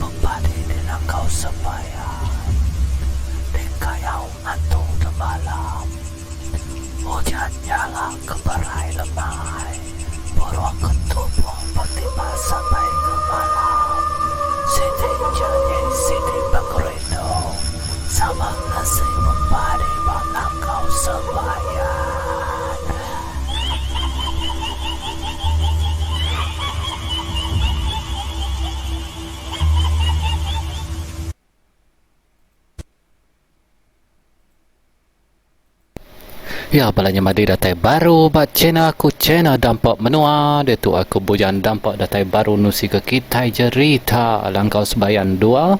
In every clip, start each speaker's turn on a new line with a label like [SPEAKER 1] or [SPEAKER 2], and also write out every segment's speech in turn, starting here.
[SPEAKER 1] bepadi di langkau sembahyang Di kayau antu demalam Ujan nyala keberai lemai Burung ketupung betimbas sampai ke malam Siti janji siti pengerindu Sama ngasi bepadi ba langkau sembahyang.
[SPEAKER 2] Ya bala nya madi datai baru ba channel aku channel Dampa Menua diatu aku Bujan Dampa datai baru nusi ke kitai jerita Langkau Sebayan dua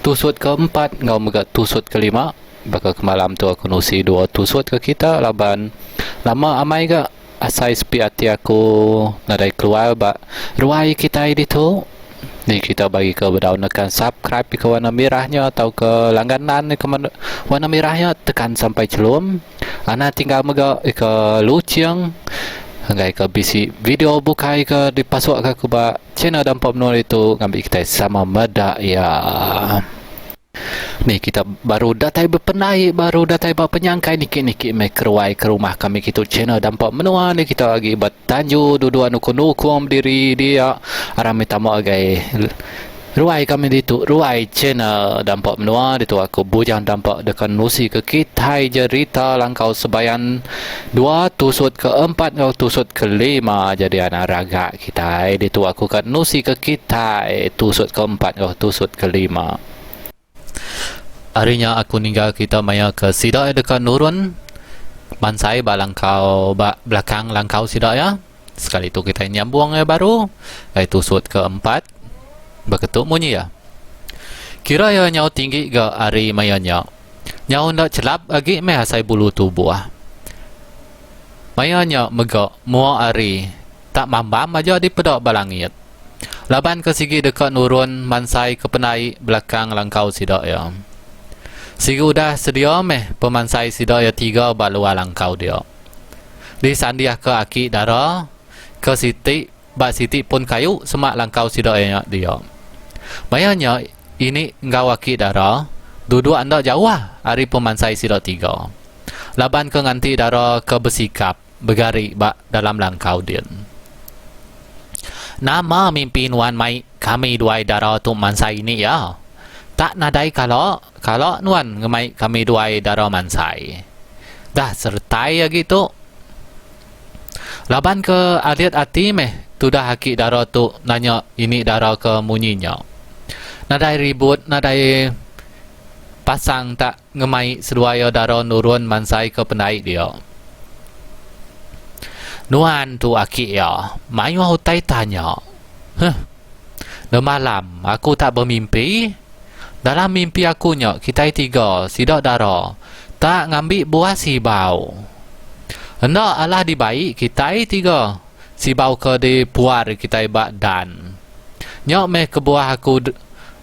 [SPEAKER 2] tusut ke empat enggau mega tusut ke lima. Baka ke malam tu aku nusi dua tusut ke kita laban lama amai ga asai sepi ati aku nadai keluar ba ruai kitai ditu. Ni kita bagi ke bedau nekan subscribe ke warna mirah nya tauka langganan ke warna mirah nya tekan sampai chelum. Anang tinggal mega ke luching enggai ke bisi video bukai ke dipasuk ka aku ba channel Dampa Menua ditu ngambi kitai sama meda iya. Ni kita baru datai bependai baru datai ba penyangkai niki-niki meh keruai ke rumah kami kitu channel dampa menua ni kita agi ba tanju duduk nukung-nukung bediri dia aram meh tama agai ruai kami ditu ruai channel dampa menua ditu aku bujang dampa deka nusi ke kitai jerita langkau sebayan dua tusut ke empat enggau tusut ke lima jadi anak raga kitai ditu aku ka nusi ke kitai tusut ke empat enggau tusut ke lima. Ari nya aku ninggal kita maya ke sida iya deka nurun mansai ba langkau ba belakang langkau sida iya. Sekali tu kitai nyambung iya baru ari tusut ke empat beketu munyi iya. Kira iya nyau tinggi ga ari maya nya. Nyau enda chelap agi meh asai bulu tubuh. Maya nya mega mua ari tak mambam aja dipeda ba langit. Laban ke sigi deka nurun mansai ke pendai belakang langkau sida iya. Sigi udah sedia meh pemansai sida iya tiga ba luar langkau dia. Disandihka aki dara ke siti ba siti pun kayu semak langkau sida iya nya dia. Maya nya ini enggau aki dara duduk enda jauh ari pemansai sida tiga. Laban ke nganti dara ke besikap. Begari ba dalam langkau din. Nama mimpi nuan mai kami duai dara tu mansai ini iya? Tak nadai kala kala nuan ngemai kami duai dara mansai. Dah seretai agi tu. Laban ke alit ati meh tudah aki dara tu nanya ini dara ke munyi nya. Nadai ribut nadai pasang tak ngemai seduai iya dara nurun mansai ke pendai dia. Nuan tu aki iya, mayuh utai tanya. Huh. Demalam aku tak bemimpi. Dalam mimpi aku nya kitai tiga sida dara tak ngambi buah sibau. Enda alah dibai kitai tiga sibau ke dipuar kitai ba dan. Nya meh kebuah aku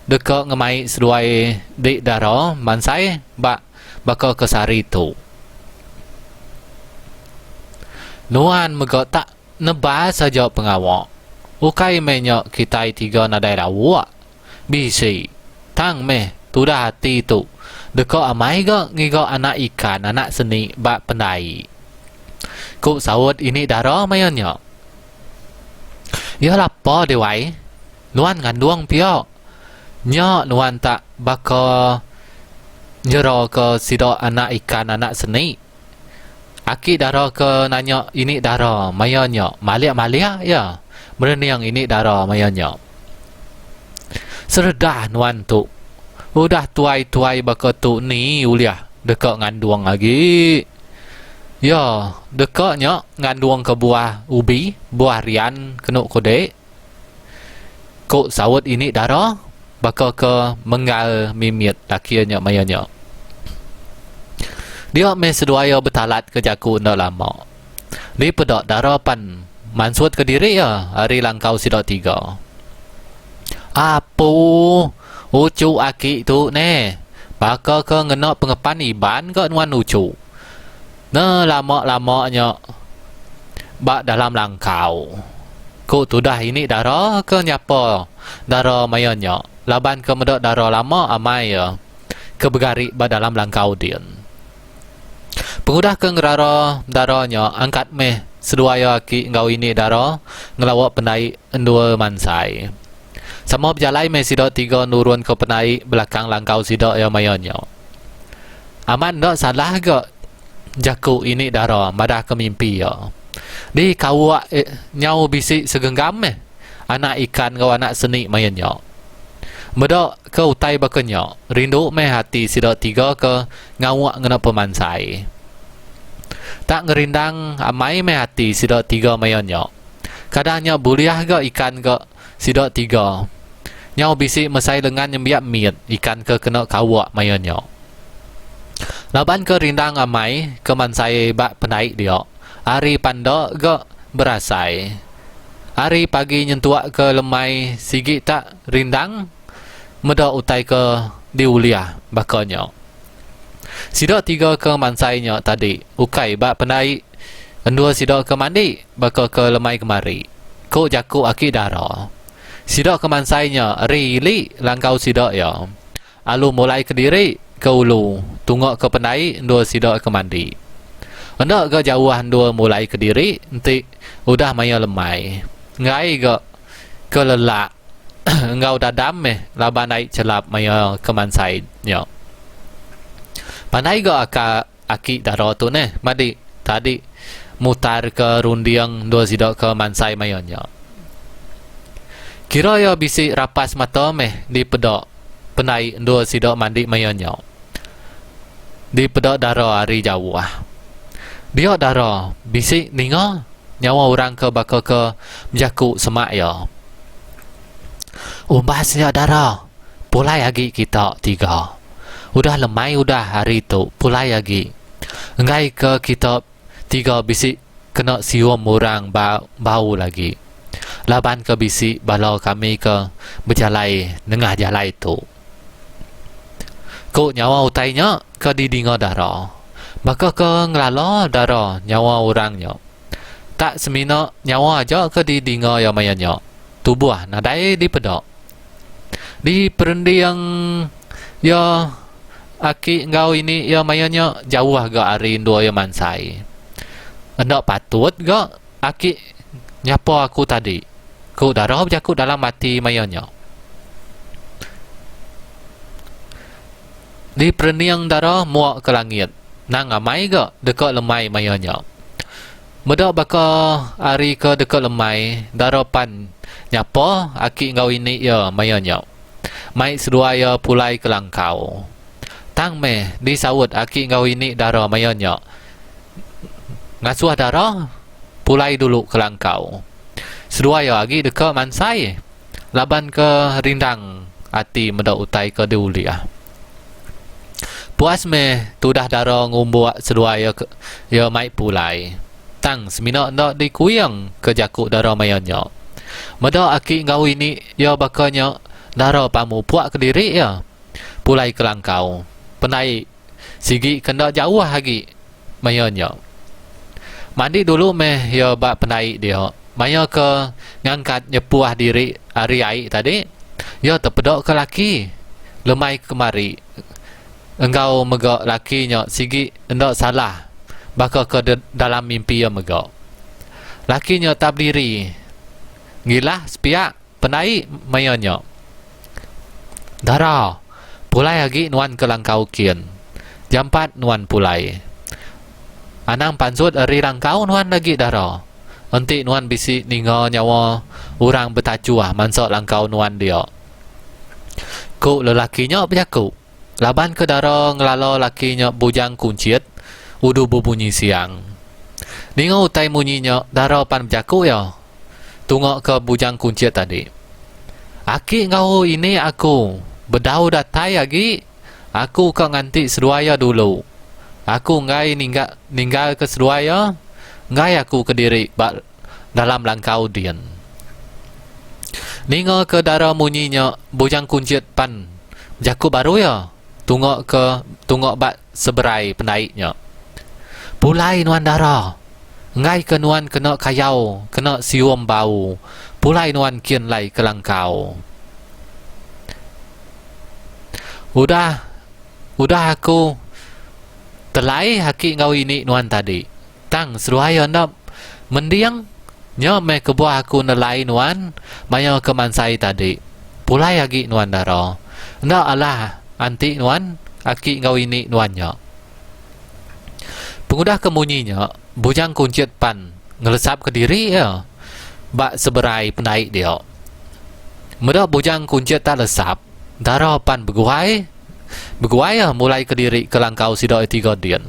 [SPEAKER 2] deka ngemai seduai dik dara mansai ba baka ke sehari tu. Nuan mega tak nebas aja pengawa. Ukai meh nya kitai tiga nadai lauk. Bisi. Tang meh tudah ati tu deka amai ga ngiga anak ikan anak seni ba pendai. Ku saut ini dara maya nya. Iya lapa deh wai. Nuan ngandung pia. Nya nuan tak baka njera ke sida anak ikan anak seni. Aki dara ke nanya ini dara maya nya malik-malik iya merening ini dara maya nya. Seredah nuan tu. Udah tuai-tuai baka tu ni ulih deka ngandung agi. Iya deka nya ngandung ke buah ubi, buah rian kenu ku dek. Ku saut ini dara baka ke menggal mimit laki nya maya nya. Dia meh seduai iya betalat ke jaku enda lama. Dipeda dara pan mansut ke diri iya ari langkau sida tiga. Apu uchu aki tu neh baka ke ngena pengepan Iban ga nuan uchu. Ne lama-lama nya ba dalam langkau. Ku tudah ini dara ke nyapa dara maya nya. laban ke meda dara lama amai iya ke begari ba dalam langkau din. Pengudah ke ngerara dara nya angkat meh seduai iya aki enggau ini dara ngelawa pendai endur mansai. Sama bejalai meh sida tiga nurun ke pendai belakang langkau sida iya maya nya. Amat enda salah ga jaku ini dara madah ke mimpi iya. Di kauk nyau bisi segenggam meh anak ikan enggau anak seni maya nya. Meda ke utai baka nya, rindu meh ati sida tiga ke ngauk ngena pemansai. Tak ngerindang amai meh ati sida tiga maya nya. Kadang nya bulih ga ikan ga sida tiga. Nyau bisi mesai lengan nyembiak mit ikan ke kena kauk maya nya. Laban ke rindang amai ke mansai ba pendai dia, ari pan enda ga berasai. Ari pagi nyentuk ke lemai sigi tak rindang meda utai ke diulih baka nya. Sida tiga ke mansai nya tadi ukai ba pendai endur sida ke mandi baka ke lemai kemari, ku jaku aki dara. Sida ke mansai nya ri ili langkau sida iya. Alu mulai kediri ke ulu tunga ke pendai endur sida ke mandi. Enda ga jauh endur mulai kediri enti udah maya lemai. Enggai ga ke lelak enggau dadam meh laban ai chelap maya ke mansai nya. Pandai ga aka Aki dara tu neh madi tadi mutar ke runding endur sida ke mansai maya nya. Kira iya bisi rapas mata meh dipeda pendai endur sida mandi maya nya. Dipeda dara ari jauh. Dia dara bisi ninga nyawa orang ke baka ke bejaku semak iya. Umbas nya dara. Pulai agi kita tiga. Udah lemai udah hari tu pulai agi. Enggai ke kita tiga bisi kena sium orang ba bau lagi. Laban ke bisi bala kami ke bejalai nengah jalai tu. Ku nyawa utai nya ke didinga dara. Baka ke ngelala dara nyawa orang nya. Tak semina nyawa aja ke didinga iya maya nya. Tubuh nadai dipeda. Di perending iya aki enggau ini iya maya nya jauh ga ari endur iya mansai. Enda patut ga aki nyapa aku tadi, ku Dara bejaku dalam ati maya nya. Di perening Dara mua ke langit nang amai ga deka lemai maya nya. Meda baka ari ke deka lemai, dara pan nyapa aki enggau ini iya maya nya. Mai seduai iya pulai ke langkau. Tang meh disaut aki enggau ini dara maya nya ngasuh dara pulai dulu ke langkau. Seduai iya agi deka mansai laban ke rindang ati meda utai ke diulih. Puas meh tudah dara ngumbuk seduai iya iya mai pulai. Tang semina enda dikuing ke jaku dara maya nya. Meda aki enggau ini iya baka nya, dara pan mupuk kediri iya pulai ke langkau. Pendai sigi ke enda jauh agi maya nya. Mandi dulu meh iya ba pendai dia. Maya ke ngangkat nyepuh diri ari ai tadi, iya tepeda ke laki lemai kemari enggau mega laki nya sigi enda salah baka ke dalam mimpi iya mega. Laki nya tak bediri ngilah sepiak. Pendai maya nya. Dara, pulai agi nuan ke langkau kin. Jampat nuan pulai. Anang pansut ari langkau nuan agi dara. Enti nuan bisi ninga nyawa orang betachuh mansa langkau nuan dia. Ku lelaki nya bejaku. Laban ke dara ngelala laki nya bujang kunchit, udu bebunyi siang. Ninga utai munyi nya, dara pan bejaku iya. Tunga ke Bujang Kunchit tadi. Aki enggau ini aku bedau datai agi, aku ka nganti seduai iya dulu. Aku enggai ningga ninggalka seduai iya, enggai aku kediri ba dalam langkau din. Ninga ke dara munyi nya, Bujang Kunchit pan bejaku baru iya tunga ke tunga ba seberai pendai nya. Pulai nuan dara. Enggai ke nuan kena kayau kena sium bau pulai nuan kin lai ke langkau. Udah udah aku telai aki enggau ini nuan tadi. Tang seduai iya enda mending nya meh kebuah aku nelai nuan maya ke mansai tadi. Pulai agi nuan dara. Enda alah anti nuan aki enggau ini nuan nya. Pengudah ke munyi nya, Bujang Kunchit pan ngelesap kediri iya ba seberai pendai dia. Meda Bujang Kunchit tak lesap, dara pan beguai beguai iya mulai kediri ke langkau sida tiga din.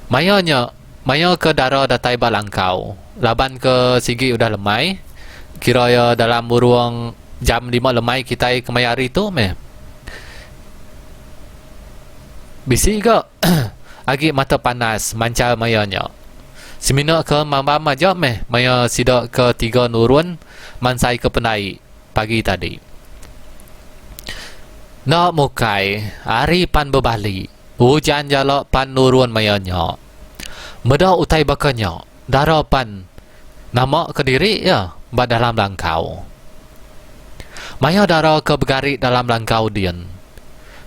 [SPEAKER 2] Maya nya, maya ke dara datai ba langkau laban ke sigi udah lemai, kira iya dalam urung jam lima lemai kitai kemaya hari tu meh. Bisi ga agi mata panas manchal maya nya. Semina ke mambam aja meh maya sida ke tiga nurun mansai ke pendai pagi tadi. Enda mukai, hari pan bebali, ujan jala pan nurun maya nya. Meda utai baka nya, dara pan nama kediri iya ba dalam langkau. Maya dara ke begari dalam langkau din,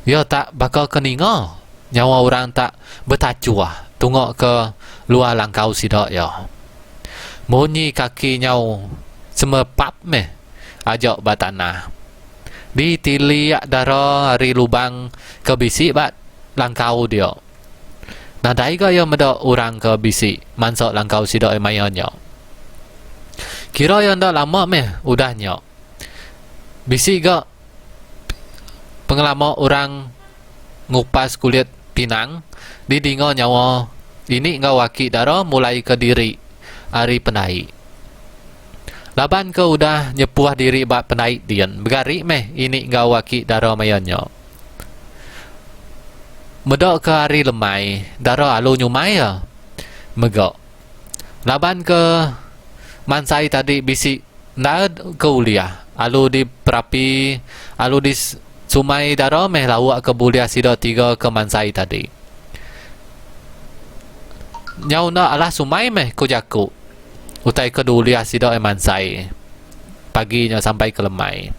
[SPEAKER 2] iya tak baka ke ninga nyawa orang tak betachuh tunga ke luar langkau sida iya. Munyi kaki nyau semepap meh aja ba tanah. Ditilik dara ari lubang ke bisi ba langkau dia. Nadai ga iya meda orang ke bisi mansa langkau sida iya maya nya. Kira iya enda lama meh udah nya. Bisi ga pengelama orang ngupas kulit pinang didinga nyawa ini enggau aki dara mulaika diri ari pendai. Laban ke udah nyepuh diri ba pendai din begari meh ini enggau aki dara maya nya. Meda ke hari lemai, dara alu nyumai iya mega. Laban ke mansai tadi bisi endar ke ulih alu diperapi alu disumai dara meh lauk ke bulih sida tiga ke mansai tadi. Nyau enda alah sumai meh ku jaku utai ke diulih sida mansai pagi nya sampai ke lemai.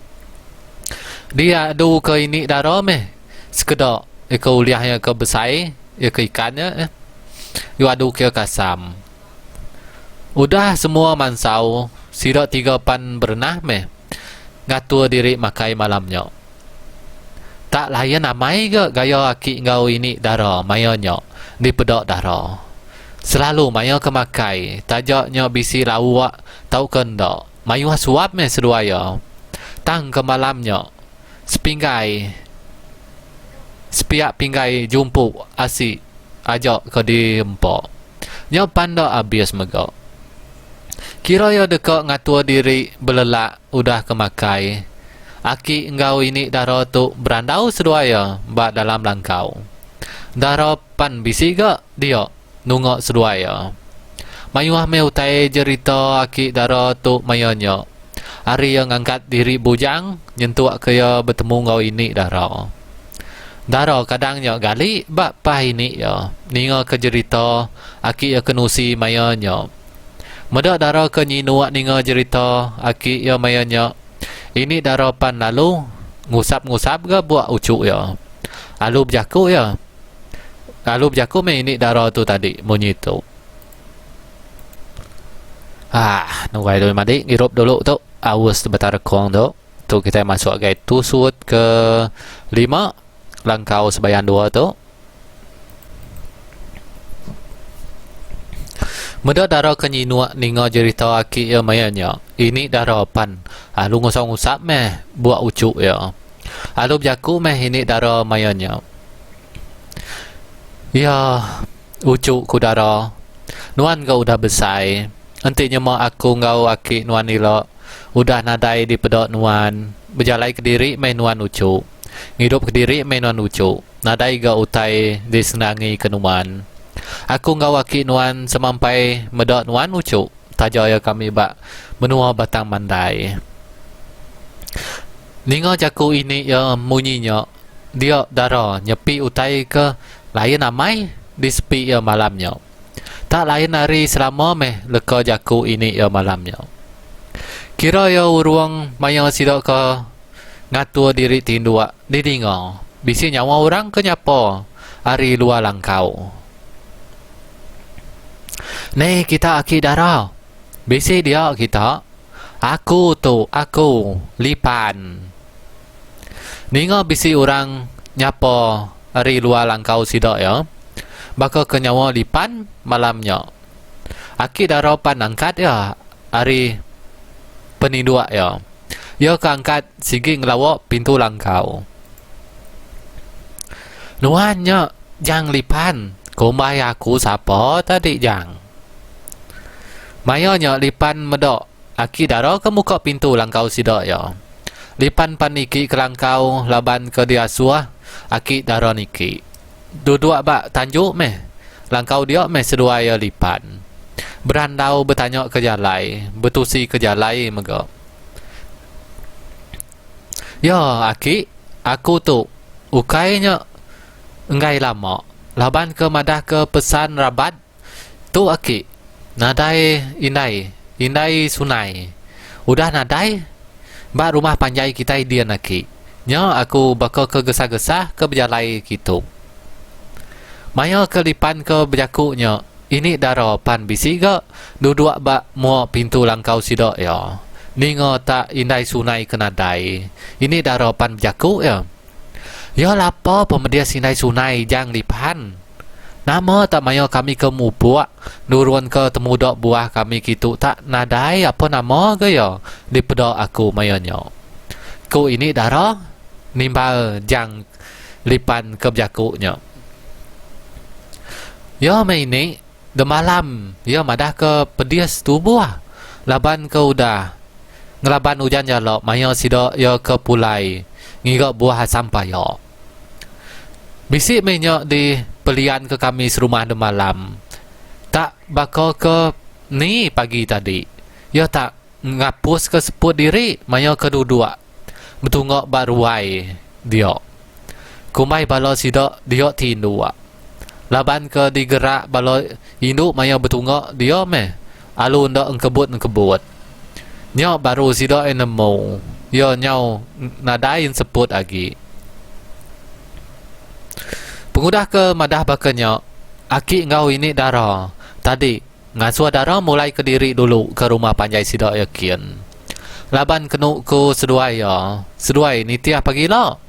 [SPEAKER 2] Diadu ke ini dara meh sekeda ika ulih iya ke besai iya ke ikan nya eh. Yu adu ke kasam. Udah semua mansau sida tiga pan berenah meh ngatur diri makai malam nya. Tak lain amai ga gaya aki enggau ini dara maya nya dipeda dara. Selalu maya ke makai taja nya bisi lauk tauka enda. Mayuh suap meh seduai iya. Tang ke malam nya, sepinggai sepiak pinggai jumpu asi aja ke diempa. Nya pan enda abis mega. Kira iya deka ngatur diri belelak udah ke makai. Aki enggau ini dara tu berandau seduai iya ba dalam langkau. Dara pan bisi ga dia. Nunga seduai iya. Mayuh meh utai jerita aki dara tu maya nya. Ari iya ngangkat diri bujang nyentuk ke iya betemu enggau ini dara. Dara kadang nya gali ba pah ini iya ninga ke jerita aki iya ke nusi maya nya. Meda dara ke nyinuk ninga jerita aki iya maya nya, ini dara pan lalu ngusap-ngusap ga buk uchu iya. Lalu bejaku iya. Lalu bejaku meh ini dara tu tadi munyi tu. Ah, nuai dulu madi ngirup dulu tu aus betarekong tu. Tu kitai masuk agai tusut ke lima langkau sebayan dua tu. Meda dara ke nyinuk ninga jerita aki iya maya nya. Ini dara pan lalu ngusap-ngusap meh buk uchu iya. Lalu bejaku meh ini dara maya nya. Iya, uchu ku dara. Nuan ga udah besai. Enti nyema aku enggau aki nuan ila udah nadai dipeda nuan, bejalai kediri meh nuan uchu. Ngidup kediri meh nuan uchu. Nadai ga utai disenangi ke nuan. Aku enggau aki nuan semampai meda nuan uchu. Taja iya kami ba menua Batang Mandai. Ninga jaku ini iya munyi nya, dia dara nyepi utai ke lain amai disepi iya malam nya. Tak lain ari selama meh leka jaku ini iya malam nya. Kira iya urung maya sida ke ngatur diri tinduk didinga. bisi nyawa orang ke nyapa ari luar langkau. Ney kita aki dara. Bisi dia kita. Aku tu aku Lipan. Ninga bisi orang nyapa ari luar langkau sida iya. Baka ke nyawa Lipan malam nya. Aki dara pan angkat iya ari peninduk iya. Iya ke angkat sigi ngelawa pintu langkau. Nuan nya Jang Lipan, kumbai aku sapa tadi Jang. Maya nya Lipan meda aki dara ke muka pintu langkau sida iya. Lipan pan niki ke langkau laban ke diasuh aki dara niki. Duduk ba tanju meh langkau dia meh seduai iya Lipan. Berandau betanya ke jalai, betusi ke jalai mega. Ya aki, aku tu ukai nya enggai lama laban ke madah ke pesan rabat tu aki nadai indai, indai sunai udah nadai ba rumah panjai kitai din aki. Nya aku baka ke gesah-gesah ke bejalai kitu. Maya ke lipan ke bejaku nya Ini dara pan bisi ga duduk ba mua pintu langkau sida iya. Ninga tak indai sunai ke nadai. Ini dara pan bejaku iya. Iya lapa pemedis indai sunai jang lipan. Nama tak maya kami ke mupuk nurun ke temuda buah kami kitu tak nadai apa nama ga iya dipeda aku maya nya. Ku ini dara nimbal jang lipan ke bejaku nya. Iya meh ini demalam iya madahka pedis tubuh laban ke udah ngelaban ujan jala maya sida iya ke pulai ngiga buah asam paya. Bisi meh nya di pelianka kami serumah demalam tak baka ke ni pagi tadi iya tak ngapuska seput diri maya ke duduk betunga ba ruai dia. Kumbai bala sida dia ti indu. Laban ke digerak bala indu maya betunga dia meh alu enda engkebut-engkebut. Nya baru sida iya nemu iya nyau nadai enseput agi. Pengudah ke madah baka nya, aki enggau ini dara tadi Ngasuh dara mulai kediri dulu ke rumah panjai sida iya kin. Laban kenu ku seduai iya, seduai nitih pagila.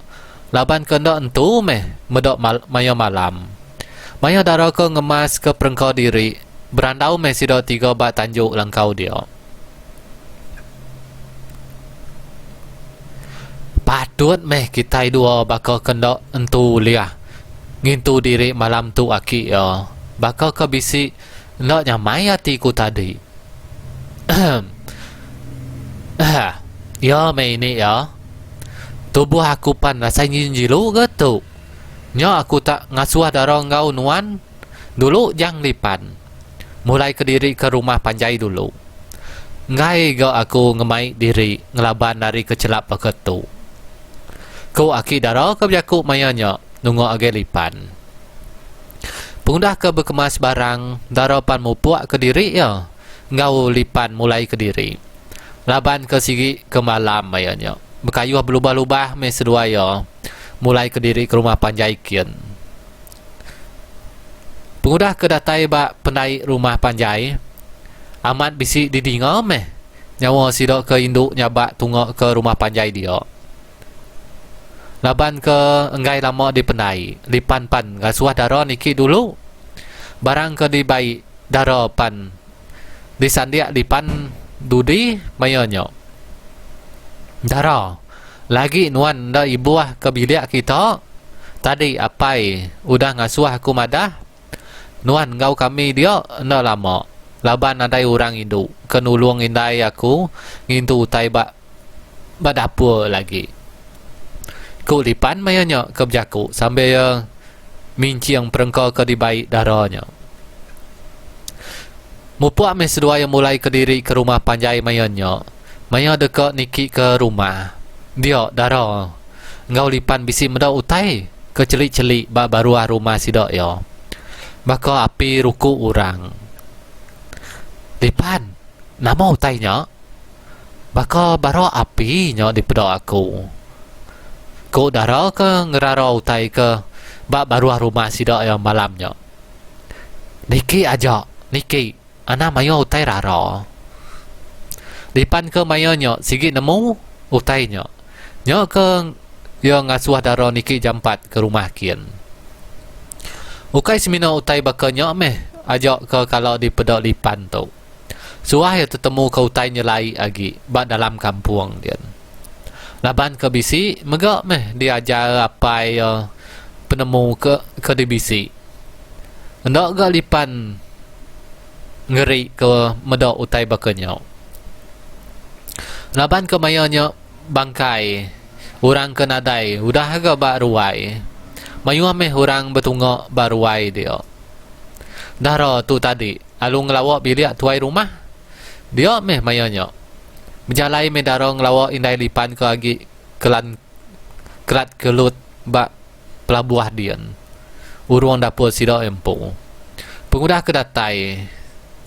[SPEAKER 2] Laban ke enda entu meh meda maya malam. Maya dara ke ngemas ke perengka diri, berandau meh sida tiga ba tanju langkau dia. Patut meh kitai dua baka ke enda entu ulih ngintu diri malam tu aki iya. Baka ke bisi enda nyamai ati ku tadi. Ehem. Iya meh ini iya. Tubuh aku pan asai njilu ga tu. Nya aku tak ngasuh dara enggau nuan dulu jang lipan. Mulai kediri ke rumah panjai dulu. Enggai ga aku ngemai diri ngelaban ari ke chelap baka tu. Ku aki dara ke bejaku maya nya nunga agi lipan. Pengudah ke bekemas barang, dara pan mupuk kediri iya enggau lipan mulai kediri. Laban ke sigi ke malam maya nya. Bekayuh belubah-lubah meh seduai iya mulai kediri ke rumah panjai kin. Pengudah ke datai ba pendai rumah panjai, amat bisi didinga meh nyawa sida ke indu nyabak tunga ke rumah panjai dia. Laban ke enggai lama dipendai, lipan pan ngasuh dara niki dulu. Barang ke dibai dara pan disandik lipan dudi maya nya. Dara. Lagi nuan enda ibuh ke bilik kita, tadi apai udah ngasuh aku madah, nuan enggau kami dia enda lama laban nadai orang indu ke nulung indai aku ngintu utai ba ba dapur lagi. Ku Lipan maya nya ke bejaku sambil iya minching perengka ke dibai dara nya. Mupuk meh seduai iya mulai kediri ke rumah panjai maya nya. Maya deka niki ke rumah, dia dara enggau lipan bisi meda utai ke chelik-chelik ba baruh rumah sida iya. Baka api ruku orang. Lipan, nama utai nya? Baka bara api nya dipeda aku. Ku dara ke ngerara utai ke ba baruh rumah sida iya malam nya. Niki aja, niki, anang mayuh utai rara. Lipan ke maya nya sigi nemu utai nya. Nya ke iya ngasuh dara niki jampat ke rumah kin. Ukai semina utai baka nya meh aja ke kala dipeda lipan tu. Suah iya tetemuka utai nyelai agi ba dalam kampung din. Laban ke bisi mega meh diajar apai iya penemu ke ke dibisi. Enda ga lipan ngeri ke meda utai baka nya. Laban ke maya nya bangkai orang ke nadai udah ga ba ruai. Mayuh meh orang betunga ba ruai dia. Dara tu tadi alu ngelawa bilik tuai rumah. Dia meh maya nya. Bejalai meh dara ngelawa indai lipan ke agi kelan kelat kelut ba pelabuh din. Urung dapur sida empu. Pengudah ke datai,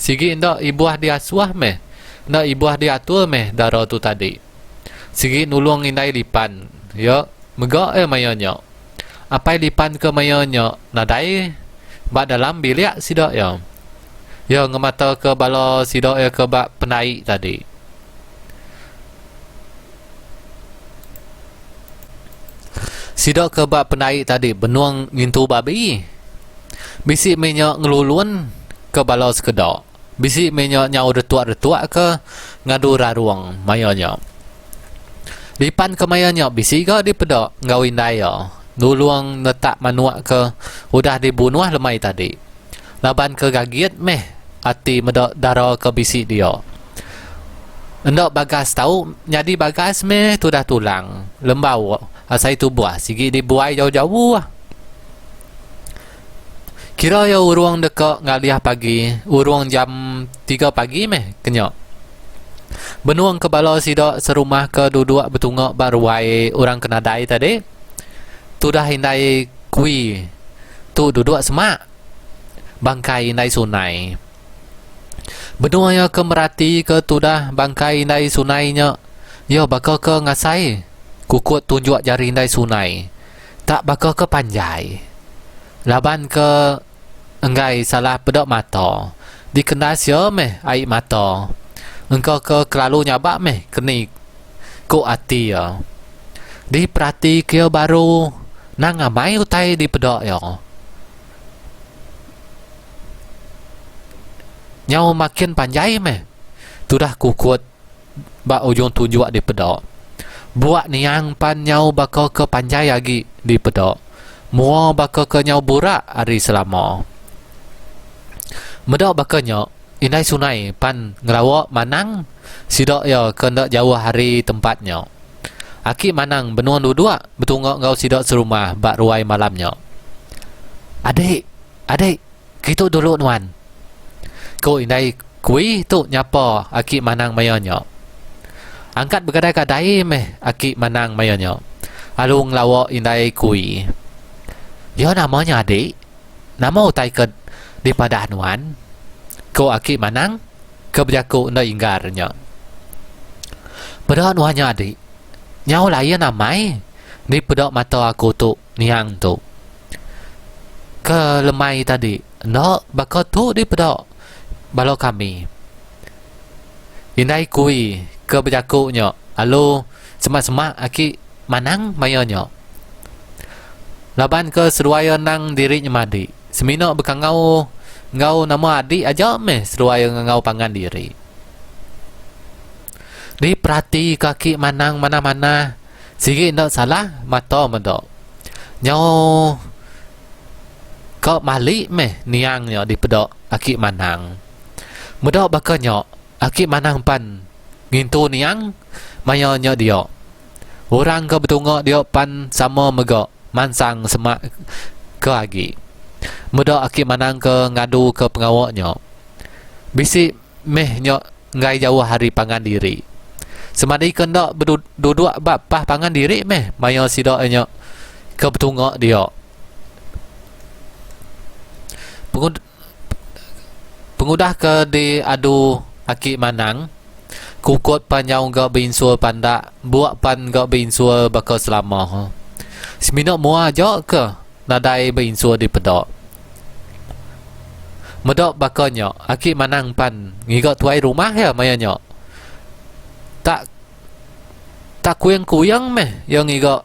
[SPEAKER 2] sigi enda ibuh diasuh meh, enda ibuh diatur meh dara tu tadi. Sigi nulung indai lipan iya mega iya maya nya. Apai lipan ke maya nya nadai ba dalam bilik sida iya. Iya ngemataka bala sida iya ke ba pendai tadi. Sida ke ba pendai tadi benung ngintu babi. Bisi mih nya ngelulun ke bala sekeda. Bisi mih nya nyau retuk-retuk ke ngadu rarung maya nya. Lipan ke maya nya bisi ga dipeda enggau indai iya nulung netak manuk ke udah dibunuh lemai tadi. Laban ke gagit meh ati meda dara ke bisi dia. Enda bagas tau nyadi bagas meh tudah tulang lembau asai tubuh sigi dibuai jauh-jauh. Kira iya urung deka ngalih pagi urung jam tiga pagi meh ke nya. Benung ke bala sida serumah ke duduk betunga ba ruai orang ke nadai tadi tudah indai kui. Tu duduk semak bangkai indai sunai. Benung iya ke meratika tudah bangkai indai sunai nya, iya baka ke ngasai kukut tunjuk jari indai sunai tak baka ke panjai. Laban ke enggai salah peda mata, dikendas iya meh ai mata. Engka ke kelalu nyabak meh keni ku ati iya. Diperatika iya baru nang amai utai dipeda iya. Nyau makin panjai meh tudah kukut ba ujung tunjuk dipeda. Buak niang pan nyau baka ke panjai agi dipeda. Mua baka ke nyau burak ari selama. Meda baka nya, Indai Sunai pan ngelawa manang sida iya ke enda jauh ari tempat nya. Aki Manang benung duduk betunga enggau sida serumah ba ruai malam nya. Adik, adik, kitu dulu nuan. Ku indai Kui tu nyapa aki Manang maya nya. Angkat begadai-gadai meh aki Manang maya nya. Alu ngelawa indai Kui. Iya nama nya adik? Nama utai ke dipadah nuan? Ku aki Manang. ke bejaku enda inggar nya. Peda nuan nya adi, nyau lain amai di peda mata aku tu niang tu. Ke lemai tadi enda baka tu di peda bala kami. Indai kui ke bejaku nya alu semak-semak aki manang maya nya. Laban ke seduai endang diri nyemadi. Semina bekangau enggau nama adik aja meh seduai ngangau pangan diri. Diperati ka aki manang manah-manah sigi enda salah mata meda. Nyau ka mali meh niang nya dipeda aki manang. Meda baka nya aki manang pan ngintu niang maya nya dia. Orang ke betunga dia pan sama mega mansang semak ke agi. Meda aki manang ke ngadu ke pengawa nya. Bisi meh nya enggai jauh ari pangan diri. Semadi ke enda beduduk ba pah pangan diri meh maya sida nya ke betunga dia. Pengudah ke diadu aki manang, kukut pan nyau ga beinsul pandak, buk pan ga beinsul baka selama. Semina mua aja ke nadai beinsur dipeda. Meda baka nya, aki manang pan ngiga tuai rumah iya maya nya. Tak tak kuing-kuing meh iya ngiga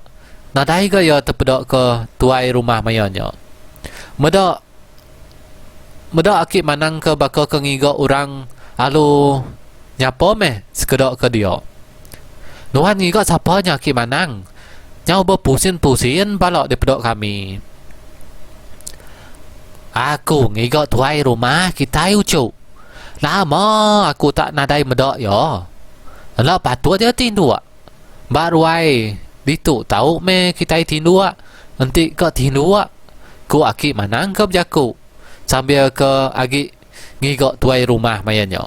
[SPEAKER 2] nadai ga iya tepeda ke tuai rumah maya nya. Meda meda aki manang ke baka ke ngiga orang alu nyapa meh sekeda ke dia. Nuan ngiga sapa nya aki manang? Nyau bepusin-pusin pala dipeda kami. Aku ngiga tuai rumah kitai uchu. Lama aku tak nadai meda iya. Enda patut iya tinduk. Ba ruai ditu tau meh kitai tinduk enti ka tinduk, ku aki manang ke bejaku sambil ke agi ngiga tuai rumah maya nya.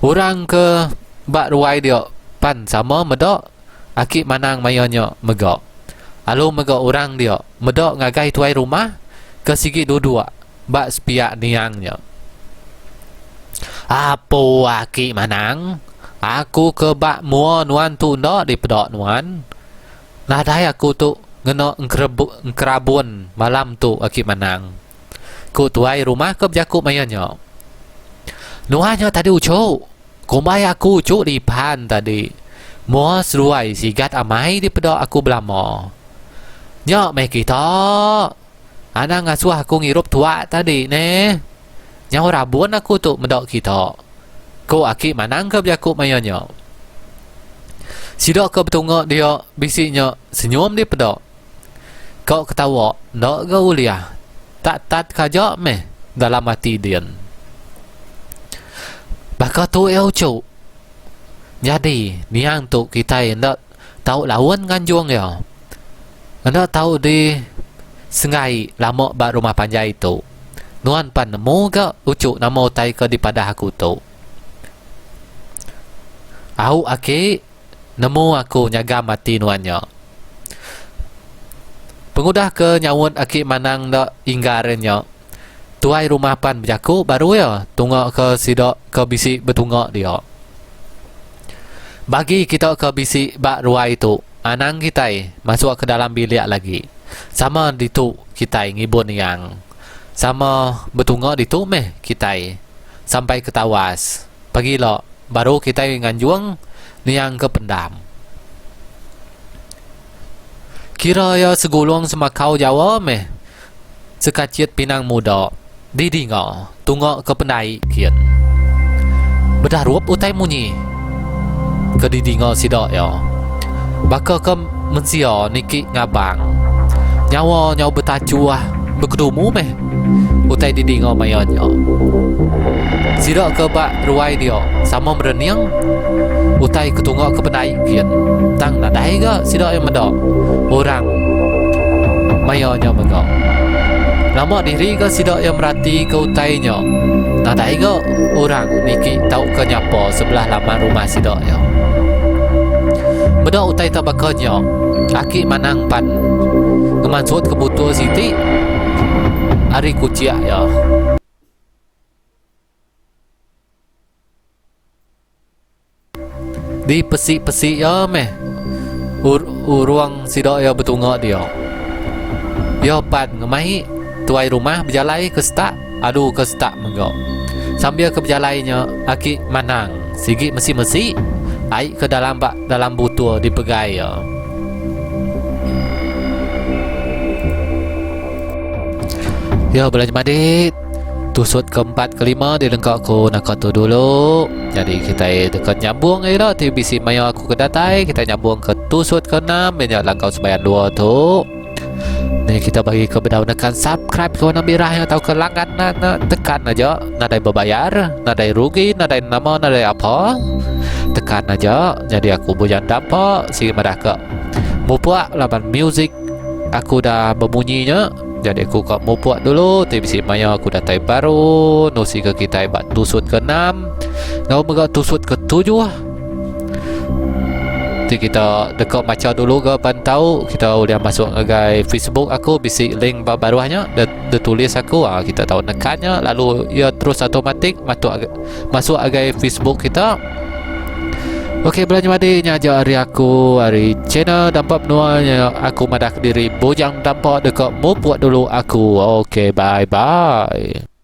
[SPEAKER 2] Orang ke ba ruai dia pan sama meda aki manang maya nya mega. Alu mega orang dia meda ngagai tuai rumah ke sigi duduk ba sepiak niang nya. Apu aki manang, aku ke ba mua nuan tu enda dipeda nuan. Nadai aku tu ngena engkerabun malam tu aki manang. Ku tuai rumah ke bejaku maya nya. Nuan nya tadi uchu. Kumbai aku uchu dipan tadi. Mua seduai sigat amai dipeda aku belama. Nya meh kita. Anang ngasuh aku ngirup tuak tadi neh. Nyau rabun aku tu meda kita. Ku aki manang ke bejaku maya nya. Sida ke betunga dia bisi nya senyum dipeda. Ka ketawa enda ga ulih. Tak tat ka aja meh dalam ati din. Baka tu iya uchu. Nyadi niang tu kitai enda tau laun nganjung iya. Enda tau di senggai lama ba rumah panjai tu. Nuan pan nemu ga uchu nama utai ke dipadah aku tu. Au aki. Nemu aku nyagam ati nuan nya. Pengudah ke nyaut aki manang enda inggar nya, tuai rumah pan bejaku baru iya tunga ke sida ke bisi betunga dia. Bagi kita ke bisi ba ruai tu, anang kitai masuk ke dalam bilik lagi. Sama ditu kitai ngibun iyang. Sama betunga ditu meh kitai sampai ke tawas. Pagila baru kitai nganjung niang ke pendam. Kira iya segulung semakau Jawa meh sekachit pinang muda didinga tunga ke pendai kin. Bedarup utai munyi ke didinga sida iya. Baka ke mensia niki ngabang. Nyawa nyau betachuh bekedumu meh utai didinga maya nya. Sida ke ba ruai dia sama merening utai ke tunga ke pendai gin. Tang nadai ga sida iya meda orang maya nya mega. Lama diri ga sida iya merati ke utai nya nadai ga orang niki tauka nyapa sebelah laman rumah sida iya. Meda utai tak baka nya, aki manang pan ngemansutka butul siti ari kuchik iya. Dipesi-pesi iya meh urung sida iya betunga dia. Iya pan ngemai tuai rumah bejalai ke setak adu ke setak mega. Sambil ke bejalai nya aki manang sigi mesi-mesi ai ke dalam ba dalam butul dipegai iya. Yo bala nyemadi tusut ke empat ke lima dilengka ku naka tu dulu. Jadi kitai deka nyambung ila ti bisi maya aku ke datai kitai nyambung ke tusut ke enam iya nya langkau sembayan dua tu. Ni kita bagi ke bedau nekan subscribe ke warna merah nya tauka langgan na, na tekan aja nadai bebayar, nadai rugi, nadai nama, nadai apa. Tekan aja jadi aku bujan dampa sigi madah ke mupuk laban music aku dah bemunyi nya jadi aku ka mupuk dulu ti bisi maya aku datai baru nusi ke kitai ba tusut ke enam enggau mega tusut ke tujuh ti kita deka macha dulu ga pan tau kita ulih masuk ngagai Facebook aku bisi link ba baruh nya ditulis aku ha, kita tau nekan nya lalu ia terus automatik matuk masuk agai Facebook kita. Ok bala nyemadi nya aja ari aku ari channel Dampa Menua nya aku madah kediri Bujang Dampa deka mupuk dulu aku. Ok bye bye.